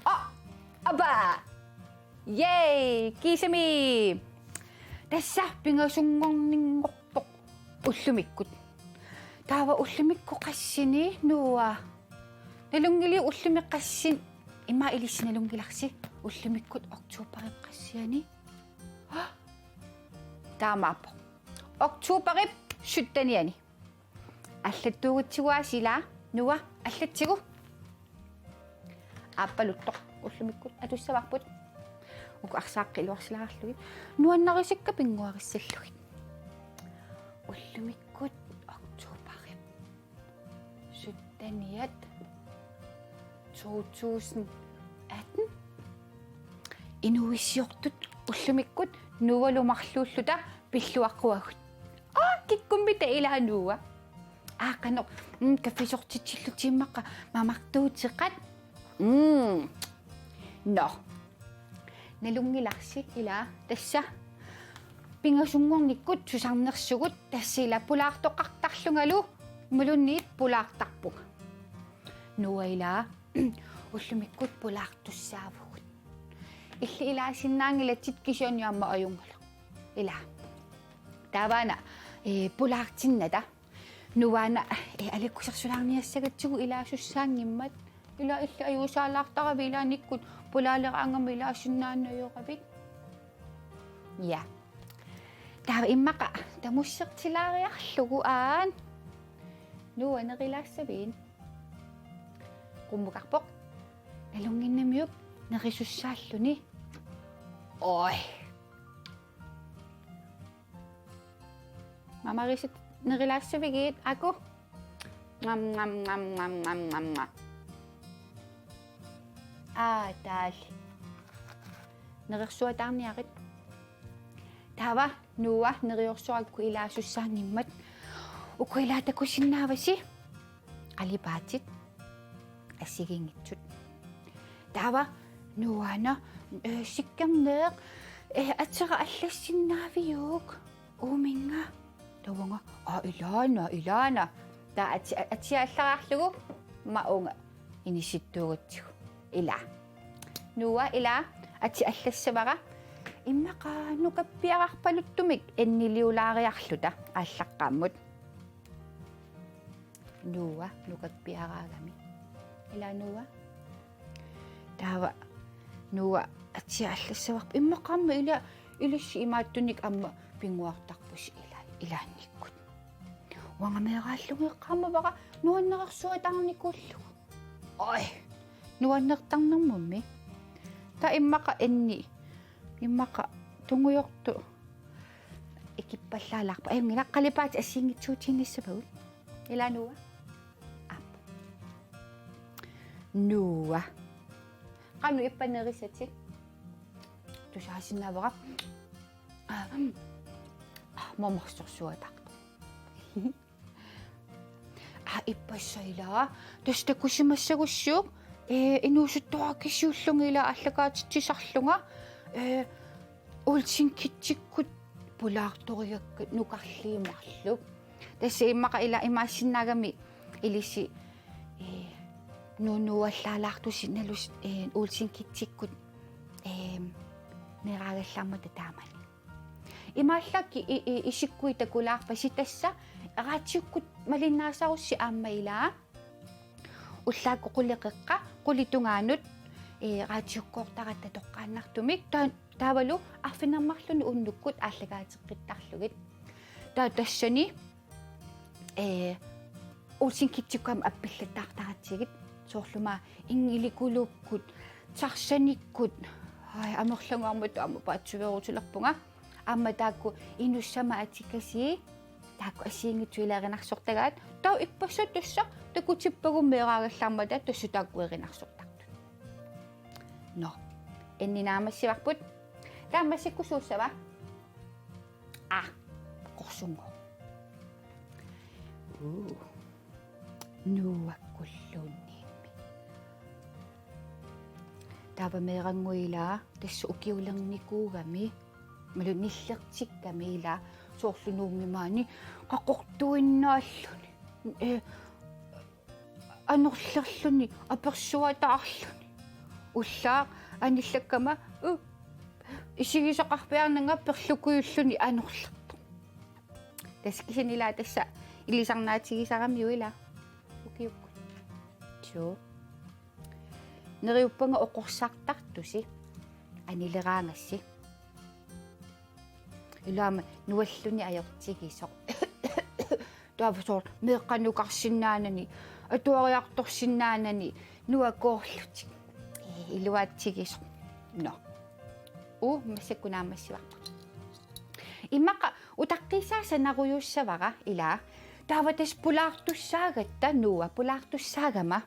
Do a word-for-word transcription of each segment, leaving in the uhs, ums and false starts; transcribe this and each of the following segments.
Aa, aba! Yay! Kiisami! Tassa pingasunngorninngorpoq ullumikkut. Taava ullumikkut qassini, Noah? Nalunngiliuk ullumi qassinik? Ima ilissi nalunngilarsi. Ullumikkut oktoberip qassiani. Taamaappoq. Oktoberip sytteniani. Allattuugutsigu aasiit, Noah, allatsigu. Aappaluttoq ullumikkut atussavarput. Uku arsaaqqat iluarsilaarlugit. Nuannarisakka pinnguarissallugit. Ullumikkut oktoberip sytteniat to tusind atten. Inuuissiortut ullumikkut Noahlu marluulluta pilluaqquagut. Aa, kikkummita ilaa, Noah? Aa, qanoq, mm, kaffisortitsillutit immaqa mamartuuteqat. Mm. Nå. Nalunngilarsi ilaa tassa. Pingasunngornikkut susarnersugut tassa ilaa pulaartoqartarlungalu imaluunniit pulaartarpunga. Noah ilaa, ullumikkut pulaartussaavugut. Illit ilaasinnaanngilatit, kisianni aamma ajunngilaq. Ilaa. Taavaana, ee, pulaartinnata. Noahna, ee, aliikkusersulaarniassagatsigu ilaasussaanngimmat. Ilaa illit ajuusaalaartaravit ilaannikkut pulaaleraangama ilaasinnaanajoravit. Ja. Taava immaqa tamussertilaariarlugu, aana. Noah, nerilaassaviuk? Qummukarpoq. Nalunnginnamiuk nerisussaalluni. Oj. Mamarisat nerilaassavigit, aaku? Ngam, ngam, ngam. Aa, taali. Nerersuataarniarit. Taava Noah, neriorsorakku ilaasussaanngimmat. Uku ilaa takusinnaavasi? Qalipaatit assigiinngitsut. Taava Noahna, ee, sikkerneq, ee, atera allassinnaaviuk? Uuminnga. Taava uanga, aa, ilaana, ilaana. Taava ati-, atia allaraarlugu, ma uunga inissittuugutsigu. Ilaa. Noah, ilaa, atia allassavara. Immaqa nukappiararpaluttumik enniliulaariarluta aallaqqaammut. Noah, nukappiaraagami. Ilaa, Noah? Taava Noah atia allassavarput. Immaqa aamma ilaa, ilissi imaattunik aamma pinnguartarpusi ilaa, ilaannikkut. Uanga meeraallungeeqqaamavara nuannersuataarnikuullugu. Oj, nuannertarnermummi. Taava immaqa enni, immaqa tungujortoq ikippallaalaarpoq. Ajunngilaq, qalipaatit assigiinngitsuutiinnissavagut. Ilaa, Noah? Aap. Noah. Qanoq ippa nerisatit? Tusaasinnaavara. Aa, mm. Aa, mamarsorsuataartoq. Aa, ippassaq ilaa. Tassa takusimassagussiuk, ee, inuusuttuaqqat kisiullugu ilaa aallakaatitsisarlunga, ee, Olsen Kittikkut pulaartorigakku nukarliit marluk. Tassa immaqa ilaa imaassinnaagami ilissi, ee, nunuallaalaartusi nalus-, ee, Olsen Kittikkut, ee, meeraagallaarmata taamani. Imaallaat i-, i-, isikkuit takulaarpasi, tassa raatiukkut malinnaasarussi aamma ilaa. Ullaakkut qulit qeqqa, qulit tungaanut, ee, raatiukkoortaratta toqqaannartumik, taa-, taavalu arfineq-marlunut unnukkut aallakaateqqittarlugit. Taava tassani, ee, Olsen Kittikkut aamma appillattaartaratsigit, soorlu aamma Ingelikuluukkut, Tarzanikkut, ai, amerlangaarmat aamma paatsiveerutilerpunga. Aamma taakku inussama atikasii, taakku assigiinngitsut ilaa erinarsortagaat, taava ippassaq tassa takutippagu meeraagallaarmata tassa taakku erinarsortartut. Nå. N-i naammassivarput. Taava massakkut suussava? Aa, qorsunngooq. Uu. Nuuakkulluunniimmi. Taava meerannguit ilaa tassa ukiulernikuugami, imaluunniit nillertikkami ilaa soorlu Nuummi maani qaqortuinnaalluni. Ee, anorlerluni, apersuataarluni. Ullaaq anillakkama, u, isigisaqarpiarnanga perlukujulluni anorlertoq. Tassa kisianni ilaa tassa ilisarnaatigisaramiuk ilaa. Ukiukkut. Suu. Neriuppunga oqorsartartusi anileraangassi. Ilaama nualluni ajortigisoq. Taava soorlu meeqqanukarsinnaanani, atuariartorsinnaanani, nuakoorlutik. Ee, iluaatsigisoq. Nå. Uu, massakkut naammassivarput. Immaqa utaqqiisaa sanarujuussavara ilaa. Taava tassa pulaartussaagatta, Noah, pulaartussaagama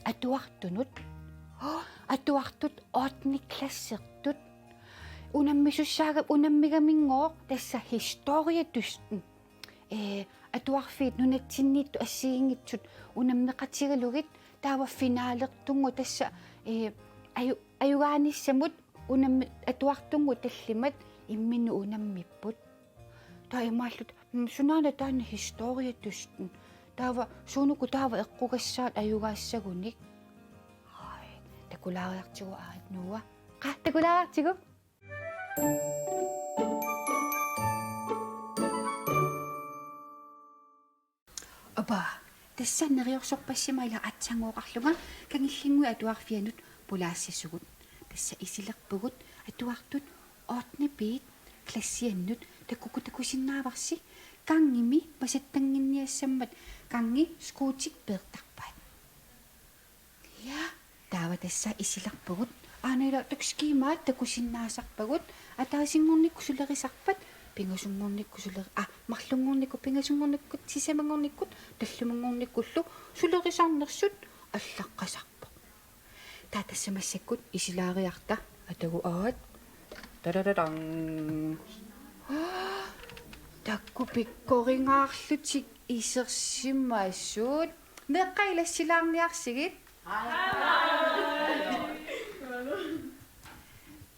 atuartunut. Atuartut ottende klassertut. Unammisussaaga-, unammigaminngooq tassa historiedysten. Ee, atuarfiit nunatsinniittut assigiinngitsut unammeqatigalugit taava finalertunnguuvoq tassa, ee, aju-, ajugaanissamut unammi-, atuartunnguuvoq tallimat imminnut unammipput. Taava imaallutik, mm, sunaana taanna historiedysten. Taava suunuku taava eqqugassaat ajugaassagunik. Ai, takulaariartigu aat Noah. Qaa, takulaariartigu? Apa, tassa neriorsorpassimavoq ilaa aatsaannguaqarlunga Kangillinnguit Atuarfiannut pulaassasugut. Tassa isilerpugut atuartut ottende B-t klassiannut, takuku takusinnaavarsi gangimi pasattannginniassammat gangi skuutik peertarpaat. Ja, taava tassa isilerpugut. Aana ilaa takusinnaavarsi takusinnaasarpagut. Ataasinngornikkut sulerisarpat, pingasunngornikkut suleri-, aa, marlunngornikkut, pingasunngornikkut, sisamanngornikkut, tallimanngornikkullu sulerisarnersut allaqqasarpoq. Taava tassa massakkut isilaariarta, atagu aat. Tadadadang. Takuuk pikkoringaarlutik isersimasut. Meeqqat ilassilaarniarsigit.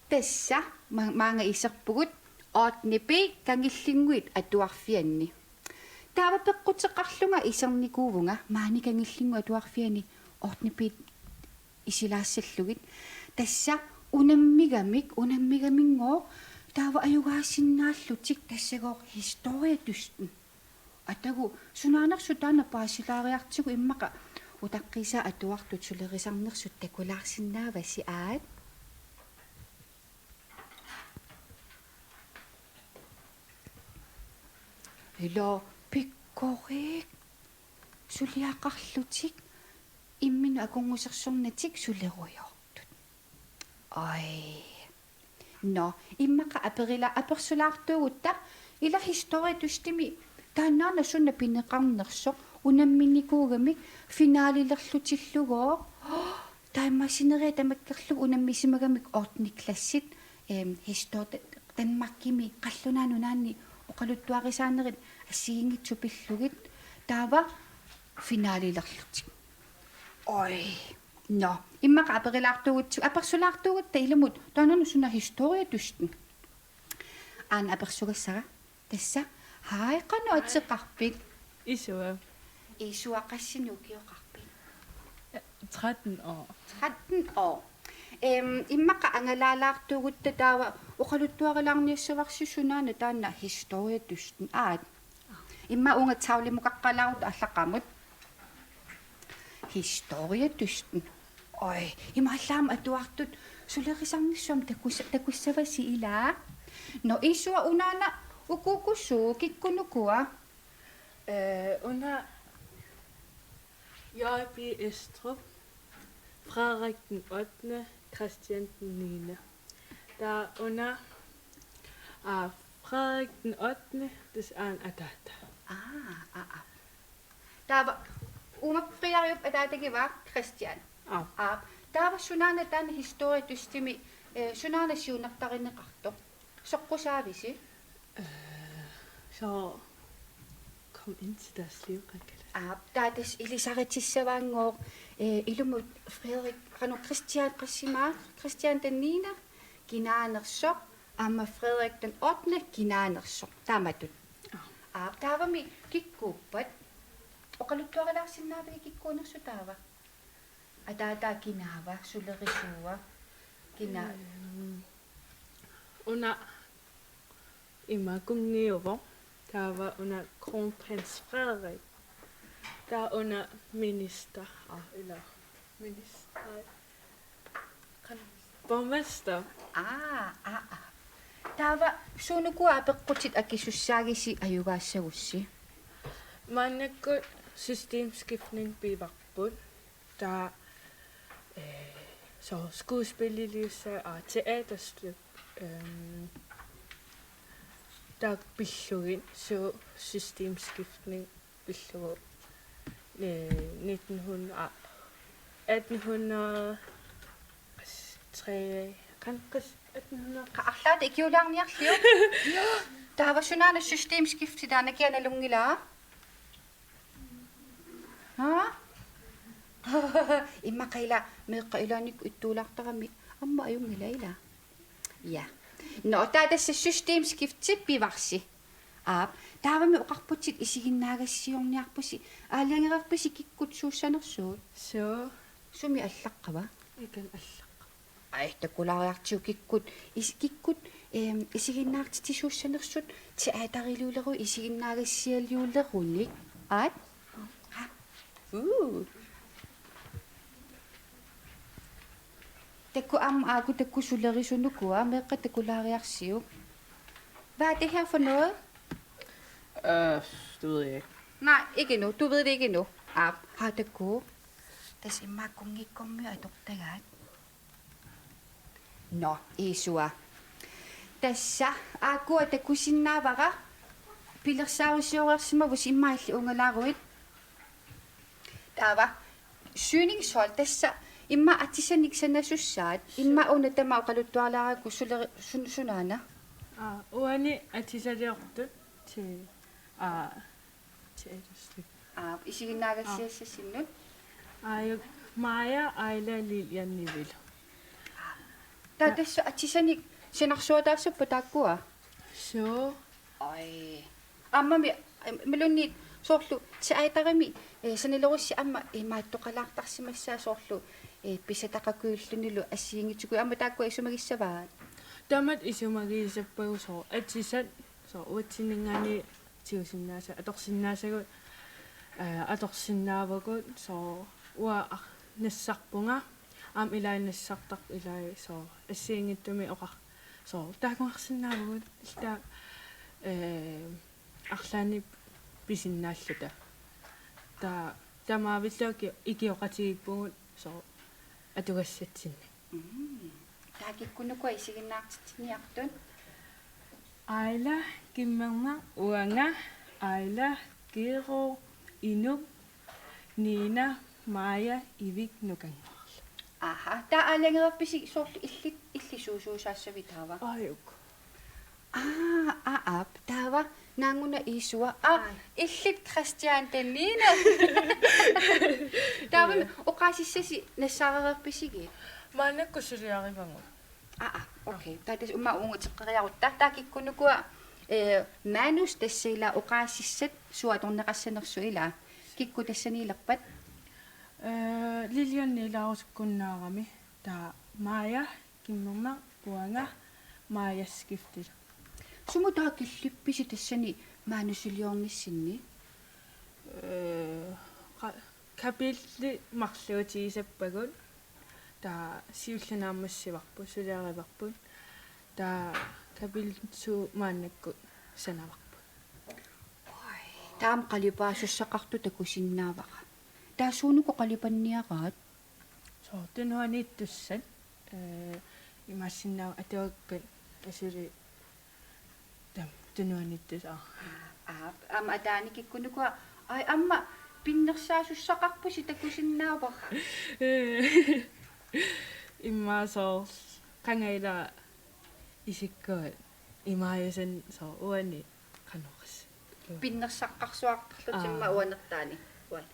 Tassa ma-, maanga iserpugut ottende B Kangillinnguit Atuarfianni. Taava peqquteqarlunga isernikuuvunga maani Kangillinnguit Atuarfianni ottende B isilaassallugit. Tassa unammigamik, unammigaminngooq taava ajugaasinnaallutik tassagooq historiedysten. Atagu, sunaanersoq taanna paasilaariartigu immaqa utaqqiisaa atuartut sulerisarnersut takulaarsinnaavasi aat? Ilaa pikkorik suliaqarlutik imminnut akornusersornatik sulerujoortut. Oj. Nå, immaqa aperila-, apersulaartuugutta ilaa historiedystimi taannaana suna pineqarnersoq unamminikuugamik finalilerlutillugooq. Taamaasineria tamakkerlugu unammisimagamik ottende klassit, em, histor-, Danmarkimi qallunaat nunaanni oqaluttuarisaanerit assigiinngitsut pillugit taava finalilerlutik. Oj. Nå, immaqa aperilaartuugut-, apersulaartuugutta ilumut taannaana suna historiedysten. Aana apersugassara. Tassa. Hej, qanoq ateqarpit? Isua. Isua, qassinik ukioqarpit? Tretten år. Tretten år. Em, immaqa angalaalaartuugutta taava oqaluttuarilaarniassavarsi sunaana taanna historiedysten aat. Immaqa uunga tavlemukaqqalaarutta allaqqamut. Historiedysten. Oj, imaallaat aamma atuartut sulerisarnissut aamma takus-, takussavasi ilaa. Nå, Isua, unaana ukuuku suu, kikkut ukua? Øh, under J B Estrup, Frederik den ottende, Christian den niende. Der under, ah, Frederik den ottende, des Aaen Ataata. Aa, aa, aa. Taava uuma Frederiup ataatagiva Christian. Aap. Aap. Taava sunaana taanna historie tystimi, eh, sunaana siunertarineqartoq? Soqqusaavisi? Eh, so, kom ind til deres liv, Rankala. Aap, taava tassa ilisaritissavaanngooq, eh, ilumut Frederik, qanoq Christian qassimaa, Christian den niende, kinaanersoq, aamma Frederik den ottende, kinaanersoq, taamatut. Aap. Aap, taavami kikkuuppat? Oqaluttuarilaarsinnaavigit kikkuunersut taava? Ataataa kinaava, sulerisuua, kina-? Ehm, una ima kunngiuvoq, taava una kronprins Frederik. Taava una minister, ah, ila minister. Kan-, borgmester. Aa, aa, aa. Taava suunukua apeqqutit akisussaagisi ajugaassagussi? Maannakkut systemskiftning pivarput. Taava, eh, so skuespililiussaa, ah, teaterstykke, ehm, taakku pillugit, so systemskiftning pillugu, eh, nitten hundrede, atten hundrede, tre, kan-, kas-, atten hundrede. Qa-, arlaat ikiulaarniarliuk? Taava sunaana systemskifte taanna kia nalunngilaa? Ha? Immaqa ila meeqqat ilaannikkut ittuulaartarami aamma ajunngilaq ila. Ja. Nå, taava tassa systemskifte pivarsi. Aap, taavami oqarputit isiginnaagassiorniarpusi, aalajangereerpisi kikkut suussanersuut? Suu. Sumi allaqqava? Ikan allaqqava. Ai, takulaariartigu kikkut, is-, kikkut, ehm, isiginnaartitsisuussanersut teateriliuleruit isiginnaagassialiulerunik. Aat? Ha? Uu. Taakku aamma aaku taakku sulerisunukua, meeqqat takulaariarsiuk. Hvad er det her for noget? Øh, det ved jeg ikke. Nej, ikke endnu. Du ved det ikke endnu. Ah, har det gode. Tassa immaqa kunngikkormiut atortagaat. Nå, Iisua. Tassa aakkua takusinnaavara, pilersaarusioreersimavusi immaqa illit uungalaaruit. Taava syningshold tassa immaqa atisanik sanasussaat, immaqa una tamaat oqaluttuarilaarakku suleri-, sun-, sunaana? Aa, uani atisaliortut til, aa, teaterstykke. Aa, isiginnaagassiassassinnut? Aajuku Maja, Aila, Lilian, Nivilu. Taava tassa atisanik sanarsuataassappat taakkua? Suu. Oj. Aammami, eh, imaluunniit soorlu teaterimi, eh, sanalerussi aamma, eh, imaattoqalaartarsimassaat soorlu, eh, pisataqakujullunilu assigiinngitsukujuit aamma taakkua isumagissavaat? Taamatut isumagigisappagut soorlu atisat, soorlu uatsininngaanniit tigusinnaasa-, atorsinnaasagut, eh, atorsinnaavagut, soorlu uanga ar-, nassarpunga, aamma ilai nassartarput ilai, soorlu assigiinngitsumik oqar-, soorlu taakunngarsinnaavugut, illit, eh, arlaannik pisinnaalluta. Taa-, taamaavilluta iki-, ikioqatigiippugut soorlu atugassatsinnik. Mm. Taava kikkunnukua isiginnaartitsiniartut? Aila, Kimmernaq, uanga, Aila, Kiiro, Inuk, Nina, Maja, Ivik, Nukanngorlu. Aha, taava aalajangereerpisi soorlu illit, illit suusuusaassavit taava? Aajuku. Aa, aa, aap, taava naanguna Iisua. Aa, ai. Illit Christian den niende. Taava. Joo. Oqaasissasi nassaarereerpisigit? Maannakkut suliarivagut. Aa, aa, okay. Taava tassa uuma uunga teqqeriarutta. Taava kikkunnukua, eh, manus tassa ila oqaasissat suut atorneqassanersut ila. Kikkut tassaniilerpat? Eh, Lilian niilaarusukkunnaarami. Taava Maja, Kimmernaq, uanga, Maja skiftilu. Sumut taava killippisi tassani manusiliornissinni? Eh, qa-, kapillit marluutigisappagut. Taava siullernaammassivarput, suliarivarput. Taava kapillit suut maannakkut sanavarput. Oj, taama qalipaasussaqartoq takusinnaavara. Taava suunuku qalipanniaraat? Soorlu tunuaniittussat, eh, imaassinnaavoq atuakkat asuli taama tunuaniittussat. Aap, aamma ataani kikkunnukua, ai, aamma pinnersaasussaqarpusi takusinnaavara. Eh. Immaqa soorlu qanga ila isikkuat imaajusan soorlu uani qanoq oqas. Pinnersaqqarsuartarlutik immaqa uanertaani. Uani.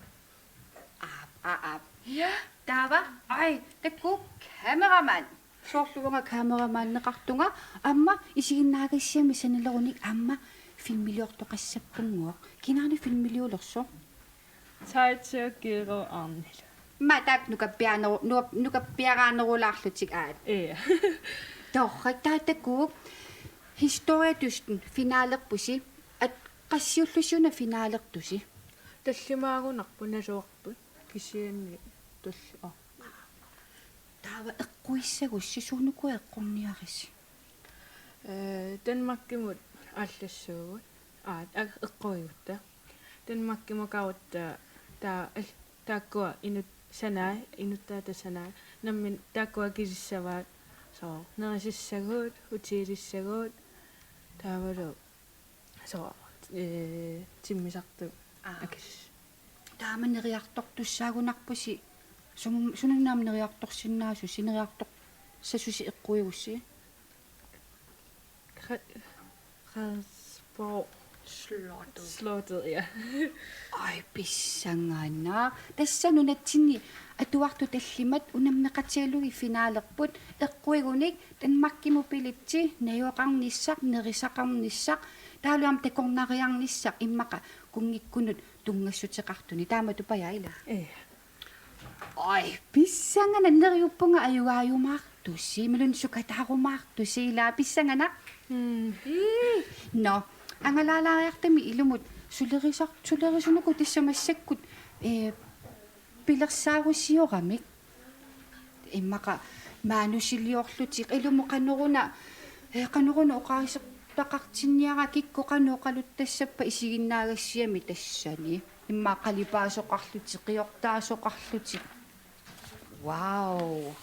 Aap, aap, aap. Ja. Taava, ai, takuuk kameramanni. Soorlu uanga kameramaanneqartunga, aamma isiginnaagassiami sanalerunik aamma filmiliortoqassappunngooq. Kinaana filmiliulersoq? Taitsio Kiro Arnilu. Aamma taakku nukappiaaneru-, nuap-, nukappiaraanerulaarlutik aat. Ja. Torrak, taava takuuk historietusten finalerpusi, at qassiullusi una finalertusi? Tallimaagunarpoq, naluarput. Kisianni talli-, aa. Taava eqquissagussi, suunukua eqqorniarisi? Ee, Danmarkimut aallassuugut. Aa, a-, eqquigutta. Danmarkimukarutta taa-, al-, taakkua inut-, sanai, inuttaata sanai. Nammineq taakkua akilissavaat. Soorlu nerisassagut, hotelissagut. Taavalu soorlu, ee, timmisartut. Aa. Akis. Taama neriartortussaagunarpusi, sum-, sununnaam neriartorsinnaasusi, neriartorsasusi eqquigussi? Kra-, Kra-, Spo-, Slottet. Slottet, ja. Ai, pissanganaq. Tassa nunatsinni atuartut tallimat unammeqatigalugit finalerput, eqquigunik Danmarkimut billetsi, najoqarnissaq, nerisaqarnissaq, taavalu aamma takornariarnissaq immaqa kunngikkunut tunngassuteqartunik. Taamatuppajaaq, ilaa? Ee. Ai, pissanganaq, neriuppunga ajugaajumaartusi, imaluunniit sukataarumaartusi, ilaa, pissanganaq. Mm. Ii, nå, angalaalaariartami ilumut sulerisar-, sulerisunuku tassa massakkut, ee, pilersaarusioramik. Immaqa manusiliorlutik ilumut qanoruna, ee, qanoruna oqaasertaqartinniarama, kikkut qanoq oqaluttassappat isiginnaagassiami tassani. Immaqa qalipaasoqarlutik, qiortaasoqarlutik. Wow.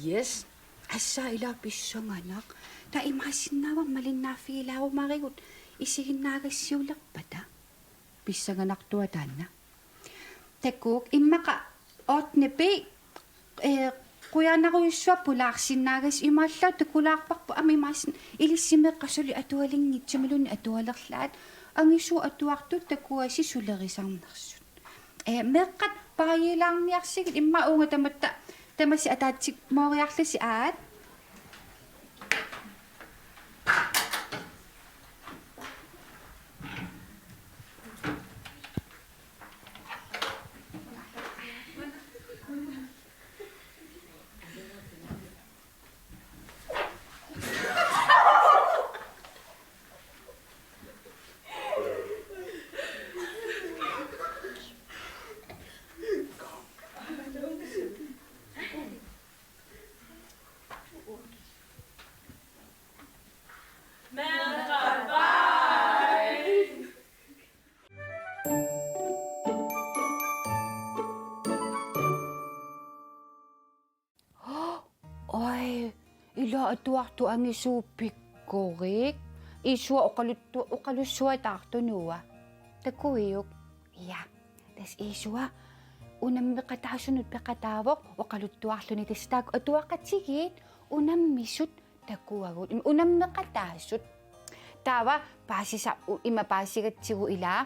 Yes. Assa, ilaa, pissanganaq. Taava imaassinnaavara malinnaaffigilaarumarigut isiginnaagassiulerpata. Pissanganartua taanna. Takuuk, immaqa ottende B, ee, qujanarujussuaq pulaarsinnaagassi, imaallaat takulaarparput aamma imaassinnaavoq ilissi meeqqat suli atualinngitsut imaluunniit atualerlaat. Angisuut atuartut takuasi sulerisarnersut. Ee, meeqqat paajilaarniarsigit, immaqa uunga tamatta tamassi ataatsimooriarlusi, aat. Oj, ilaa, atuartut angisuut pikkorik. Iisua oqaluttu-, oqalussuataartoq, Noah. Takuiuk? Ja. Tassa Iisua unammeqataasunut peqataavoq oqaluttuarluni, tassa taakku atuaqatigiit unammisut takuagut, im-, unammeqataasut. Taava paasisa-, u-, ima paasigatsigu, ilaa.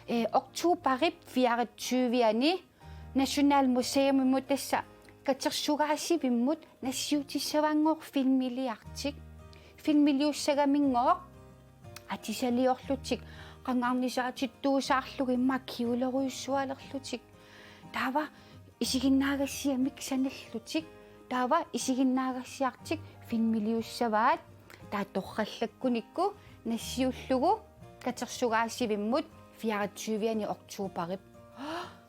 Ee, oktoberip fireogtyve-ani Nationalmuseumimut, tassa katersugaasivimmut, nassiutissavaanngooq filmiliartik. Filmiliussagamigooq atisaliorlutik, qangarnisaatittuusaarlugit, immaqa kjolerujussualerlutik. Taava isiginnaagassiamik sanallutik. Taava isiginnaagassiartik filmiliussavaat. Taava torrallakkunikku nassiullugu katersugaasivimmut fireogtyve-ani oktoberip.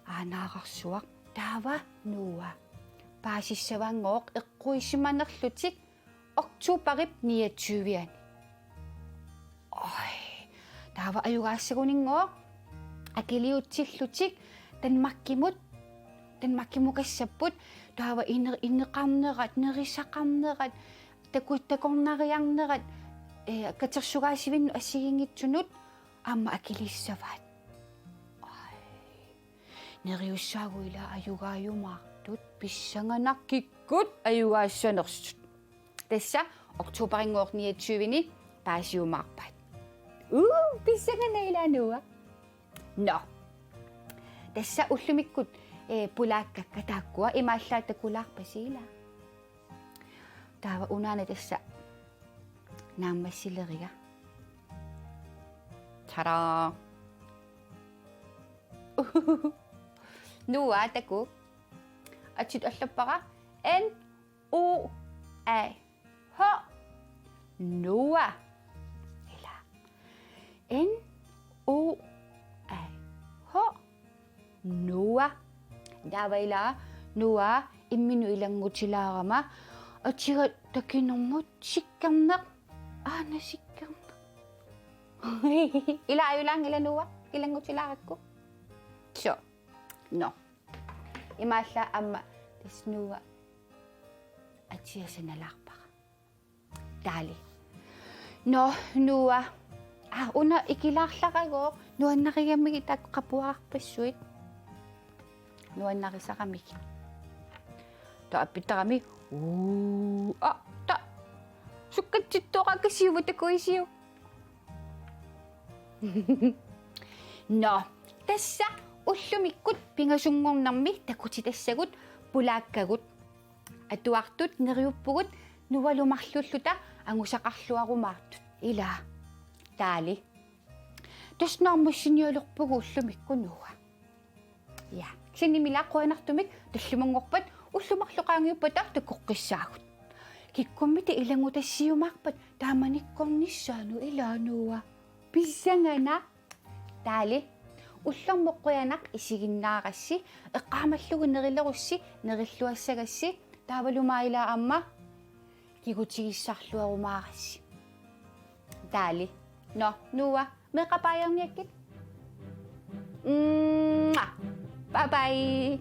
Aanaararsuaq. Taava Noah, paasissavaanngooq eqquisimanerlutik oktoberip niogtyve-ani. Taava ajugaassagunninngooq akiliutsillutik Danmarkimut, Danmarkimukassapput, taava ine-, ineqarnerat, nerisaqarnerat, taku-, takornariarnerat, eh, katersugaasivinnut assigiinngitsunut aamma akilissavaat. Ai. Neriussaagut ila ajugaajumaartut, pissanganaq kikkut ajugaassanersut. Tassa oktoberimiinngooq niogtyve-ni paasiumaarpaat. Uu, pissanganaq ila Noah. Nå. Tassa ullumikkut, eh, pulaakkakka taakkua imaallaat takulaarpasi ila. Taava unaana tassa naammassileriga. Tada! Noah taku. Atsit allappara. N O A H. Noah. Ila. N O A H. Noah. Taava ila Noah imminut ilanngutilaarama atiga takinermut sikkerneq. Aana sikkerneq. Ila ajulaanngilaq Noah ilanngutilaarakku. So. Nå. Imaallaat aamma tassa Noah atia sanalaarpara. Taali. Nå, Noah. Ah, una ikilaarlaragooq nuannarigamigit taakku qapuarpassuit. Nuannarisaramigit. Taava appittarami. Uu, ah, ta. Sukkatsittoqakasiuva takuisiuk. Nå, tassa ullumikkut pingasunngornermi takutitassagut pulaakkagut. Atuartut neriuppugut Noahlu marluulluta angusaqarluarumaartut. Ila. Taali. Tassa naammassinialerpugut ullumikkut Noah. Ja. Kisianni ila qujanartumik tallimanngorpat ullut marluk qaangiuppata takoqqissaagut. Kikkummitit ilanngutassiumaarpat taamanikkornissaanut ila Noah. Pissanganaq. Taali. Ullormut qujanaq isiginnaarassi, eqqaamallugu nerilerussi, nerilluassagassi, taavalu aamma ila aamma kigutigissarluarumaarassi. Taali. Nå, Noah, meeqqat baajarniakkit. Mwah. Bye bye.